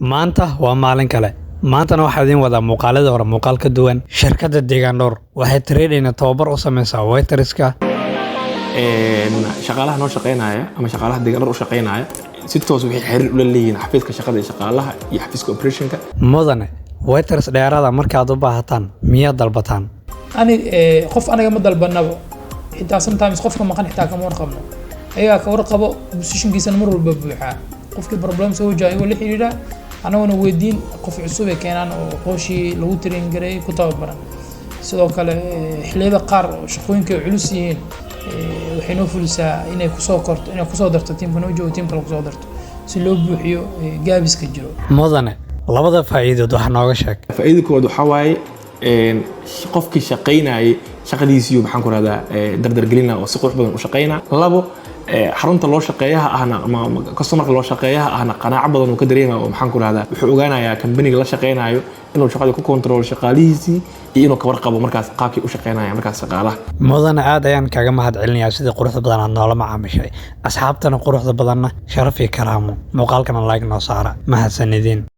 Maanta waa maalin kale. Maantana waxaa idiin wadaa muuqaaladii hore muuqaal ka duwan. Shirkadda Deegaan Dhowr waxay training tababar u sameysaa waiterska. Shaqaalaha noo shaqeynaya ama shaqaalaha Deegaan Dhowr u shaqeynaya si toos waxay xiriir ula leeyihiin xafiiska shaqada iyo shaqaalaha iyo xafiiska operationka. Mudane, waiters dheeraada markaad u baahataan miyaad dalbataan? Ani qof aniga ma dalbanaba. Xitaa sometimes qofka maqan xitaa kama warqabno, ayagaa ka warqabo. Positionkiisana mar walba buuxaa. Qofkii problem soo wajaha ayagoo la xiriira, annaguna weydiin. Qof cusub ay keenaan oo hooshii lagu train gareeyay ku tababaran. Sidoo kale xilliyada qaar oo shaqooyinka ay culus yihiin, waxay noo fulisaa inay kusoo korto, inay kusoo darto tiimka noo joogo, tiim kale kusoo darto si loo buuxiyo gaabiska jiro. Mudane, labada faa'iidood wax nooga sheeg. Faa'iida koowaad waxaa waaye qofkii shaqaynayay shaqadiisiiyu, maxaan ku rahdaa, dardargelina oo si qurux badan u shaqayna. Labo, xarunta loo shaqeeyaha ahna ama customerka loo shaqeeyaha ahna qanaaco badan uu ka dareemaya oo, maxaan ku rahdaa, wuxuu ogaanayaa kambaniga la shaqeynayo inuu shaqadii ku control shaqaalihiisii iyo inuu ka warqabo markaas qaabkii u shaqeynaya markaas shaqaalaha. Mudane, aad ayaan kaaga mahad celinayaa sidii quruxda badan aad noola macaamishay. Asxaabtana quruxda badanna sharaf iyo karaamo. Muuqaalkana like noo saara. Mahadsanidin.